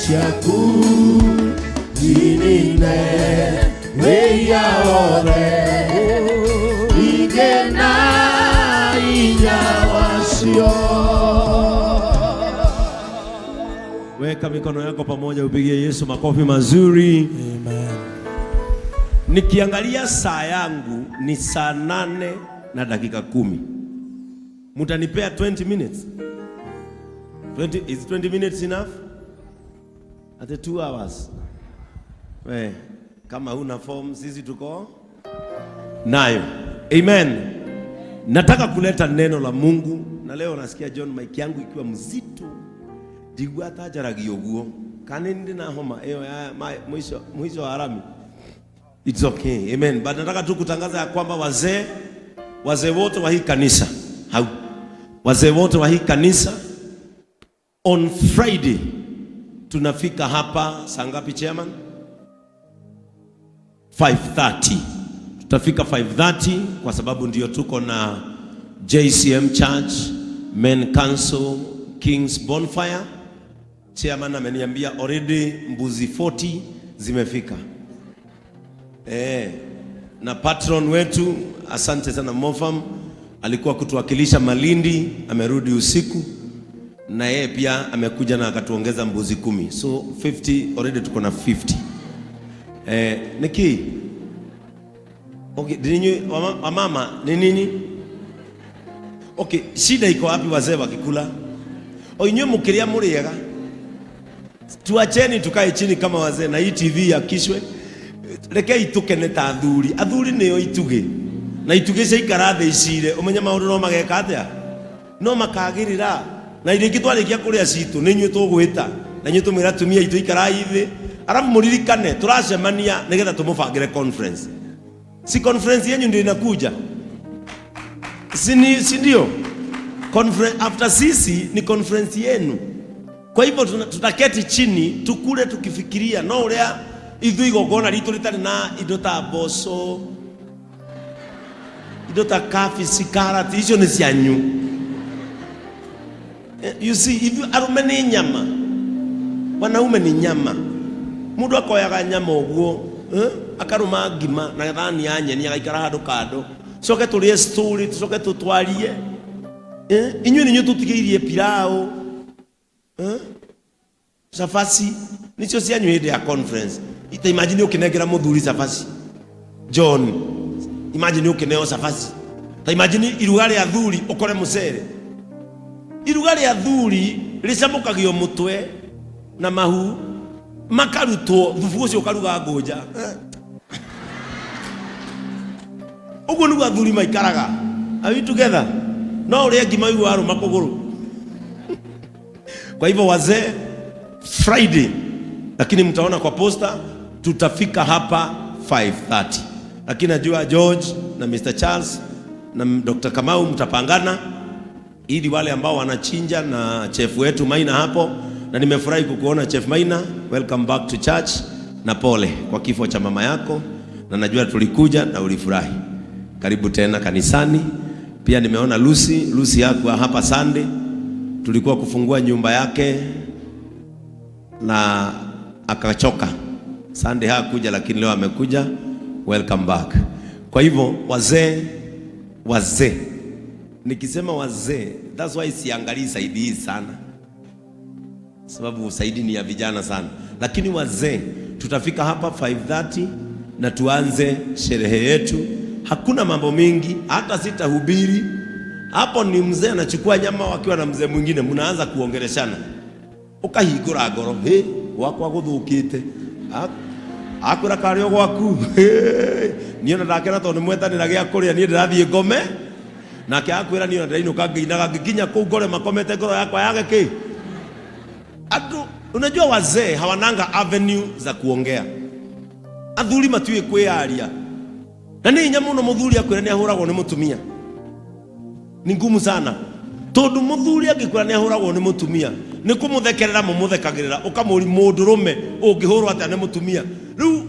Ciaku inine wĩya wothe ingĩ na inya wacio. Weka mikono yako pamoja, upigie Yesu makofi mazuri. Amen. Nikiangalia saa yangu ni saa 8:10. Mutanipea 20 minutes? 20, is 20 minutes enough? At 2 hours. We, kama huna form sisi tuko nayo. Amen. Nataka kuleta neno la Mungu na leo nasikia John mic yangu ikiwa mzito ndigua ta njaragia ũguo kana nĩ na homa ĩyo ya mwisho mwisho wa rami. It's okay. Amen. But nataka tu kutangaza ya kwamba wazee wote wa hii kanisa hau wazee wote wa hii kanisa on Friday tunafika hapa saa ngapi, chairman? 5:30. Tutafika 5:30 kwa sababu ndio tuko na JCM Church Men Council Kings Bonfire. Chairman ameniambia already mbuzi 40 zimefika. Na patron wetu, asante sana Mofam, alikuwa kutuwakilisha Malindi, amerudi usiku na yeye pia amekuja na akatuongeza mbuzi 10. So 50 already tuko na 50. Niki? Okay, ninyi wamama ni nini? Okay, shida iko wapi wazee wakikula? O inywe mukiria muriega. Tuacheni tukae chini kama wazee na hii TV ya kishwe. Rekei tukene ta athuri. Athuri nĩo itugĩ. Na itugĩ ciaikara thĩ icire, ũmenye maũndũ no mageka atĩa? No makagĩrĩra. Na rĩngĩ twarĩkia kũrĩa citũ nĩ inyuĩ tũgwĩta. Na inyuĩ tũmwĩra atumia aitũ ikarai thĩ. Arabu mũririkane tũracemania nĩgetha tũmũbangĩre conference. Si conference yenyu ndio inakuja? Si ni, si ndio? Conference after sisi ni conference yenu. Kwa hivyo tutaketi chini tukule tukifikiria no uria ithuĩ igongona ritũ rĩtarĩ na indo ta mboco, indo ta kabici, karati, icio nĩ cianyu. You see, ithuĩ arũme nĩ nyama, wanaume ni nyama. Mũndũ akoyaga nyama ũguo, akarũma ngima na thani ya nyeni agaikara handũ kando, coke tũrĩe story, tucoke tũtwarie. Inyuĩ nĩ inyuĩ tũtigĩirie pilau, cabaci nicio cianyu hĩndĩ ya conference. Ita imagine ũkĩnengera mũthuri cabaci, John, imagine ũkĩneo cabaci. Ta imagine iruga rĩa thuri ũkore mũcere. Iruga rĩa thuri rĩcamũkagio mũtwe na mahu makarutwo thubu ũcio ũkaruga ngũnja. Ũguo nĩguo athuri maikaraga. Are we together? No ũrĩa ngima ũiguaga arũma kũgũrũ. Kwa hivyo wazee, Friday, lakini mtaona kwa posta tutafika hapa 5:30. Lakini najua George na Mr. Charles na Dr. Kamau mtapangana ili wale ambao wanachinja na chef wetu Maina hapo, na nimefurahi kukuona Chef Maina, welcome back to church, na pole kwa kifo cha mama yako, na najua tulikuja na ulifurahi. Karibu tena kanisani. Pia nimeona Lucy, Lucy hakuwa hapa Sunday, tulikuwa kufungua nyumba yake na akachoka. Sunday hakuja, lakini leo amekuja. Welcome back. Kwa hivyo wazee, wazee, nikisema wazee, that's why siangalii side hii sana, sababu side ni ya vijana sana, lakini wazee tutafika hapa 5:30 na tuanze sherehe yetu. Hakuna mambo mingi, hata sitahubiri hapo. Ni mzee anachukua nyama wakiwa na mzee mwingine, mnaanza kuongeleshana, ukahingũra ngoro, hĩ gwakwa gũthũkĩte, akwĩra karĩ o gwaku. Niĩ ona ndakena tondũ nĩ mwetanĩra gĩa kũrĩa, niĩ ndĩrathiĩ ngome. Nake akwĩra niĩ ona ndĩrainũka ngĩinaga ngĩkinya kũu ngore makomete ngoro yakwa yage kĩ. Andũ, unajua wazee hawananga avenue za kuongea. Athuri matiũĩ kwĩyaria, na nĩ hinya mũno mũthuri akwĩra nĩ ahũragwo nĩ mũtumia. Ni ngumu sana, tondũ mũthuri angĩkwĩra nĩ ahũragwo nĩ mũtumia, nĩ kũmũthekerera mũmũthekagĩrĩra, ũkamũri mũndũrũme ũngĩhũrwo atĩa nĩ mũtumia. Rĩu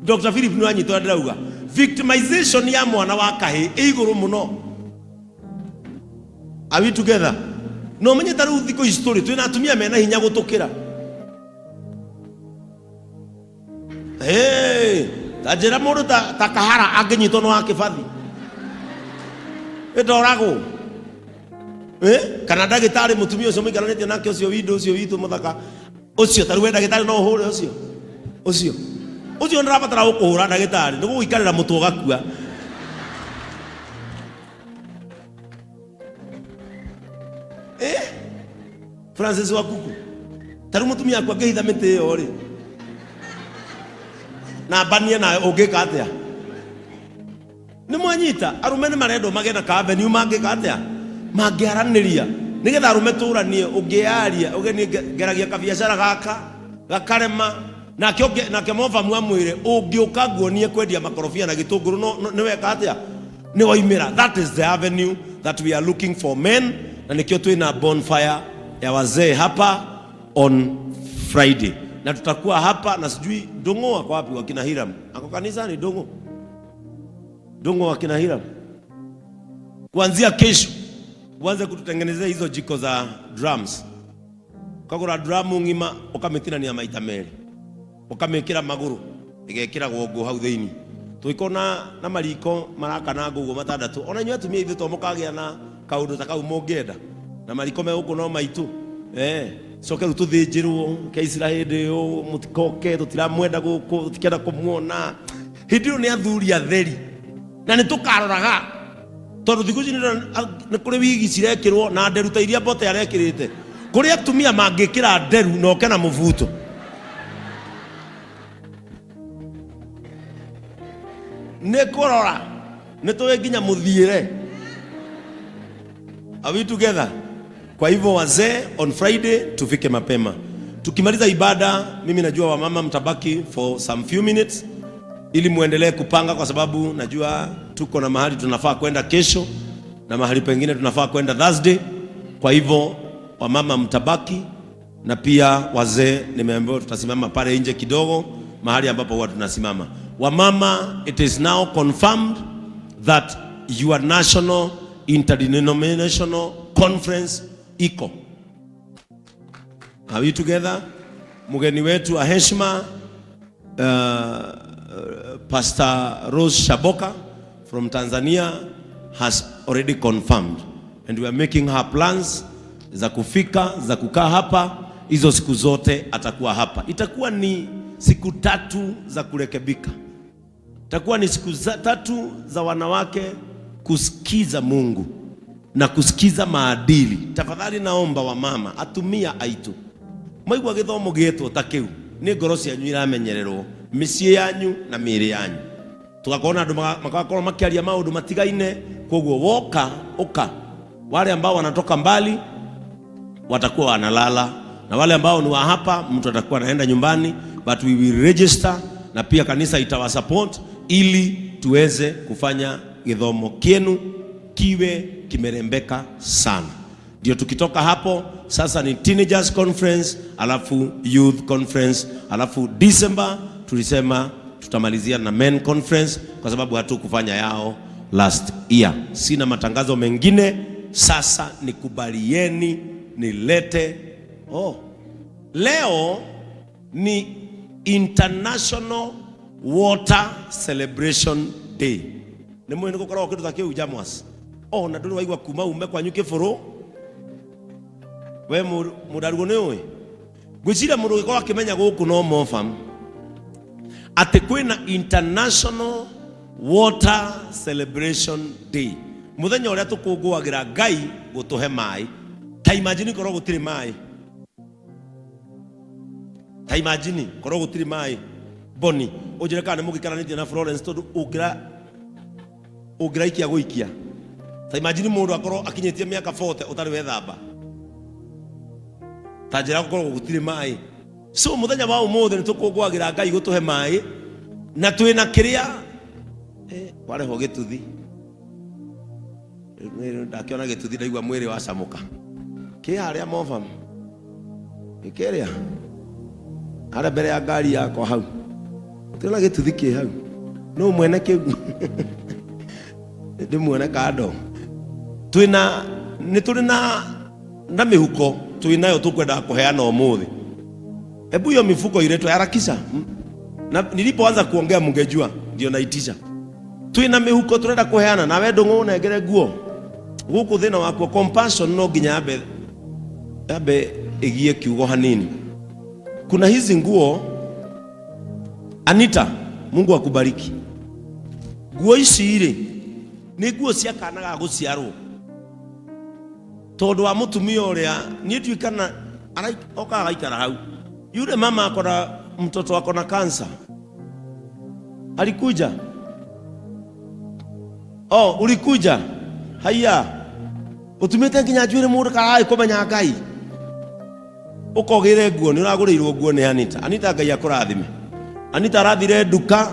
Dr. Philip nĩ wanyita ũrĩa ndĩrauga, victimization ya mwana wa kahĩ ĩ igũrũ mũno. Are we together? No menye ta rĩu thikũ ici tũrĩ twĩna atumia mena hinya gũtũkĩra. Hey, ta njĩra mũndũ ta kahara angĩnyitwo nĩ wa kĩbathi ĩndoragwo. Eh? Kana ndagĩtarĩ mũtumia ũcio mũikaranĩtie nake ũcio windũ ũcio witũ mũthaka ũcio, ta rĩu we ndagĩtarĩ no ũhũre ũcio ũcio ũcio ndĩrabatara gũkũhũra ndagĩtarĩ nĩ gũgũikarĩra mũtwe ũgakua. Eh? Francis wa kuku, ta rĩu mũtumia aku angĩhitha mĩtĩ ĩyo rĩ na mbanie nayo ũngĩka atĩa? Nĩ mwanyita, arũme nĩ marendwo magĩe na ka avenue mangĩka atĩa, mangĩaranĩria nĩgetha arũme tũranie. Ũngĩaria ũge niĩ ngeragia kabiacara gaka gakarema, nake nake mobamu amwĩre ũngĩũka nguonie kwendia makorobia na gĩtũngũrũ no nĩ weka atĩa, nĩ waimĩra. That is the avenue that we are looking for men, na nĩkĩo twĩna bonfire ya wazee hapa on Friday, na tutakuwa hapa na sijui Ndung'u ako wapi, wakina Hiram ako kanisani. Ndung'u, Ndung'u, wakina Hiram, kuanzia kesho uanze kututengenezea hizo jiko za drums. Ukagura dramu ng'ima ũkamĩtinania maita merĩ, ũkamĩkĩra magũrũ, ĩgekĩragwo ngũ hau thĩinĩ, tũgĩkorwo na mariko marakana ngũ ũguo matandatũ. Ona inyuĩ atumia ithuĩ to mũkagĩa na kaũndũ ta kau mũngĩenda, na mariko me gũkũ no maitũ. Eh, coke rĩu tũthĩnjĩrwo keicira hĩndĩ ĩyo, mũtikoke, tũtiramwenda gũkũ, tũtikenda kũmuona hĩndĩ ĩyo. Nĩ athuri atheri na nĩ tũkaroraga, tondũ thikũ ici nĩ kũrĩ wigi cirekĩrwo na nderu ta iria mbote arekĩrĩte. Kũrĩ atumia mangĩkĩra nderu na oke na mũbuto. Nĩ kũrora nĩ tũĩ nginya mũthiĩre. Are we together? Kwa hivyo wazee, on Friday tufike mapema. Tukimaliza ibada, mimi najua wamama mtabaki for some few minutes ili muendelee kupanga, kwa sababu najua tuko na mahali tunafaa kwenda kesho na mahali pengine tunafaa kwenda Thursday. Kwa hivyo wamama mtabaki, na pia wazee nimeambiwa tutasimama pale nje kidogo, mahali ambapo huwa tunasimama. Wamama, it is now confirmed that your national interdenominational conference iko. Are we together? Mgeni wetu wa heshima, Pastor Rose Shaboka from Tanzania, has already confirmed and we are making her plans za kufika, za kukaa hapa hizo siku zote atakuwa hapa. Itakuwa ni siku 3 za kurekebika. Itakuwa ni siku 3 za wanawake kusikiza Mungu na kusikiza maadili. Tafadhali naomba wamama, atumia aitu, mwaigua gĩthomo gĩetwo ta kĩu, nĩ ngoro cianyu iramenyererwo, mĩciĩ yanyu na mĩĩrĩ yanyu. Tugakorwo na andũ magakorwo makĩaria maũndũ matigaine. Koguo woka uka, wale ambao wanatoka mbali watakuwa wanalala, na wale ambao ni wa hapa mtu atakuwa anaenda nyumbani, but we will register na pia kanisa itawasupport ili tuweze kufanya githomo kienu kiwe kimerembeka sana. Ndio tukitoka hapo sasa ni teenagers conference, alafu youth conference, alafu December tulisema tutamalizia na men conference kwa sababu hatukufanya yao last year. Sina matangazo mengine, sasa nikubalieni nilete. Oh, leo ni International Water Celebration Day. Nĩ mũĩ nĩ gũkoragwo kĩndũ ta kĩu jamwas. Oh, na ndũrĩ waigua kuma ume kwanyu kĩbũrũ we mũndarugo nĩ ũĩ ngwĩciria mũndũ ũgĩkorwo akĩmenya gũkũ no mofam atĩ kwĩna International Water Celebration Day, mũthenya ũrĩa tũkũngũagĩra Ngai gũtũhe maĩ. Ta imagine korwo gũtirĩ maĩ, ta imagine korwo gũtirĩ maĩ. Boni, ũnjĩre kana nĩ mũgĩkaranĩtie na Florence, tondũ ũngĩra ũngĩraikia gũikia. Ta imagine mũndũ akorwo akinyĩtie mĩaka 40 ũtarĩ wethamba, ta njĩra gũkorwo gũtirĩ maĩ. So mũthenya wa ũmũthĩ nĩ tũkũngũagĩra Ngai gũtũhe maĩ, na twĩna kĩrĩa kwarehwo gĩtuthi. Ndakĩona gĩtuthi ndaigua mwĩrĩ wacamũka. Kĩ harĩa mobam gĩkĩrĩa harĩa mbere ya ngari yakwa hau, ũtiona gĩtuthi kĩ hau? No mwene kĩu ndĩmuone kando. Twĩna nĩ tũrĩ na mĩhuko twĩnayo tũkwendaga kũheana ũmũthĩ. Hebu hiyo mifuko iletwe harakisha. Na nilipoanza kuongea mungejua ndio naitisha. Twina mihuko turenda kuheana nawe ndung'u nengere nguo. Guku thina wakwa compassion no nginya yambe yambe igie kiugo hanini. Kuna hizi nguo Anita, Mungu akubariki. Nguo ici rĩ nĩ nguo cia kana ga gũciarwo tondũ wa mũtumia ũrĩa niĩ ndiũĩ kana okaga agaikara hau. Yule mama akona mtoto akona kansa alikuja. Oh, ulikuja haiya ũtumĩte nginya njuĩrĩ mũndũ kararĩ kũmenya Ngai ũkogĩre nguo nĩ ũragũrĩirwo nguo nĩ Anita. Anita Ngai akũrathime. Anita arathire nduka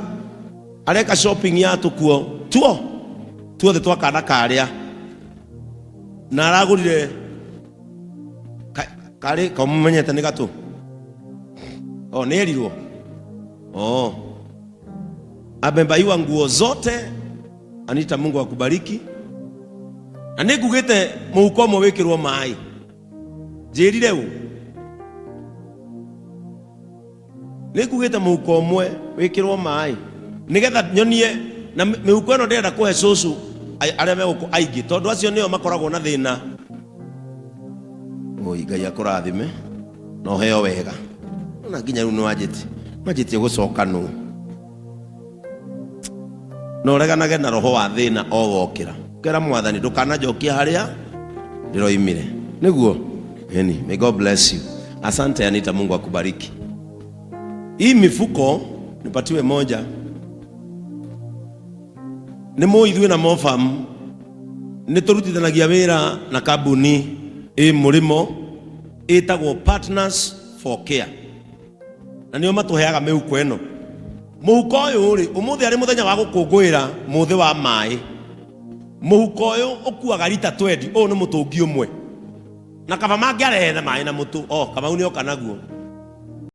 areka shopping ya tũkuo tuo tuothe twa kana karĩa na aragũrire karĩ kamumenyete nĩ gatũ oh, nĩ erirwo oh. Amebaiwa nguo zote. Anita, Mungu akubariki. Na nĩ ngugĩte mũhuko ũmwe wĩkĩrwo maĩ njĩrire ũ nĩ ngugĩte mũhuko ũmwe wĩkĩrwo maĩ nĩgetha nyonie na mĩhuko ĩno ndĩrenda kũhe cũcũ arĩa me gũkũ aingĩ tondũ acio nĩo makoragwo na thĩna. Oi, Ngai akũrathime na ũheo wega. Na nginya rĩu nĩwanjĩtie nĩwanjĩtie gũcoka nũ na ũreganage na roho wa thĩna o wokĩra kera mwathani ndũkananjokie harĩa ndĩroimire nĩguo. Eni, may God bless you. Asante Anita, Mungu akubariki. Hii mifuko nipatiwe moja nĩ mũĩ ithuĩ na Mofam nĩ tũrutithanagia wĩra na kambuni ĩ mũrĩmo ĩtagwo Partners for Care na nĩo matũheaga mĩhuko ĩno. Mũhuko ũyũ rĩ, ũmũthĩ arĩ mũthenya wa gũkũngũĩra mũthĩ wa maĩ. Mũhuko ũyũ ũkuaga rita 20, ũyũ nĩ mũtũngi ũmwe. Na kaba mangĩarehe maĩ na mũtũ, oh, Kamau nĩ oka naguo.